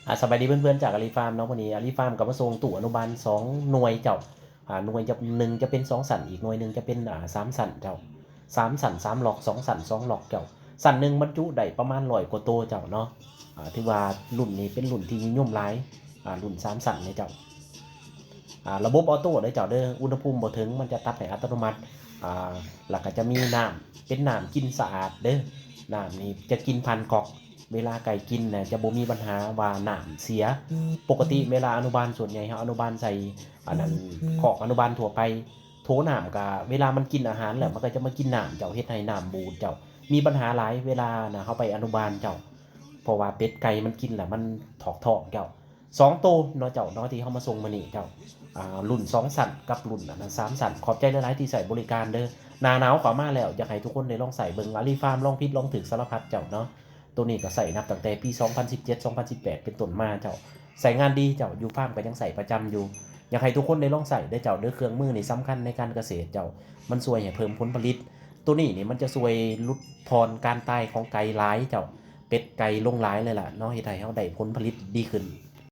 ອາ ສະບາຍດີເພື່ອນໆ ຈາກອາລີຟາມເນາະ. ມື້ນີ້ອາລີຟາມກໍມາສົ່ງຕູ້ອະນຸບານສອງໜ່ວຍເຈົ້າ. ອາ ໜ່ວຍຈະ ໜຶ່ງຈະເປັນສອງຊັ້ນ, ອີກໜ່ວຍໜຶ່ງຈະເປັນ ອາ ສາມຊັ້ນເຈົ້າ. ສາມຊັ້ນ ສາມລັອກ, ສອງຊັ້ນ ສອງລັອກເຈົ້າ. ຊັ້ນໜຶ່ງບັນຈຸໄດ້ປະມານຮ້ອຍກວ່າໂຕເຈົ້າເນາະ. ອາ ຖືວ່າລຸ້ນນີ້ເປັນລຸ້ນທີ່ນິຍົມຫຼາຍ, ອາ ລຸ້ນສາມຊັ້ນນີ້ເຈົ້າ. ອາ ລະບົບອໍໂຕ້ເດີເຈົ້າເດີ, ອຸນຫະພູມບໍ່ເຖິງ ມັນຈະຕັດໃຫ້ອັດຕະໂນມັດ. ອາ ລະກະຈະມີນ້ຳ ເປັນນ້ຳກິນສະອາດເດີ. ນ້ຳນີ້ຈະກິນຜ່ານກອກ, ເວລາໄກ່ກິນນະ ຈະບໍ່ມີບັນຫາວ່ານ້ຳເສຍ. ປົກກະຕິເວລາອະນຸບານ ສ່ວນໃຫຍ່ເຮົາອະນຸບານໃສ່ອັນນັ້ນ ຄອກອະນຸບານທົ່ວໄປ, ໂຖນ້ຳກະເວລາມັນກິນອາຫານແລ້ວ ມັນກໍຈະມາກິນນ້ຳເຈົ້າ, ເຮັດໃຫ້ນ້ຳບູດເຈົ້າ. ມີບັນຫາຫຼາຍເວລານະເຮົາໄປອະນຸບານເຈົ້າ, ເພາະວ່າເປັດໄກ່ມັນກິນແລ້ວມັນຖອກທ້ອງເຈົ້າ. ສອງໂຕເນາະເຈົ້າເນາະ ທີ່ເຮົາມາສົ່ງມື້ນີ້ເຈົ້າ. ອາ ລຸ້ນສອງຊັ້ນກັບລຸ້ນອັນນັ້ນສາມຊັ້ນ. ຂອບໃຈຫຼາຍໆທີ່ໃຊ້ບໍລິການເດີ. ໜ້າໜາວເຂົ້າມາແລ້ວ ຢາກໃຫ້ທຸກຄົນໄດ້ລອງໃຊ້ເບິ່ງ. ອາລີຟາມລອງຜິດລອງຖືກສາລະພັດເຈົ້າເນາະ. ໂຕນີ້ກໍໃຊ້ນັບຕັ້ງແຕ່ປີສອງພັນສິບເຈັດ ສອງພັນສິບແປດເປັນຕົ້ນມາເຈົ້າ. ໃຊ້ງານດີເຈົ້າ, ຢູ່ຟາມກໍຍັງໃຊ້ປະຈຳຢູ່. ຢາກໃຫ້ທຸກຄົນໄດ້ລອງໃຊ້ເດີເຈົ້າເດີ. ເຄື່ອງມືນີ້ສຳຄັນໃນການກະເສດເຈົ້າ, ມັນຊ່ວຍໃຫ້ເພີ່ມຜົນຜະລິດ. ໂຕນີ້ນີ້ມັນຈະຊ່ວຍຫຼຸດຜ່ອນການຕາຍຂອງໄກ່ຫຼາຍເຈົ້າ. ເປັດໄກ່ລົງຫຼາຍເລີຍລະເນາະ, ເຮັດໃຫ້ເຮົາໄດ້ຜົນຜະລິດດີຂຶ້ນ.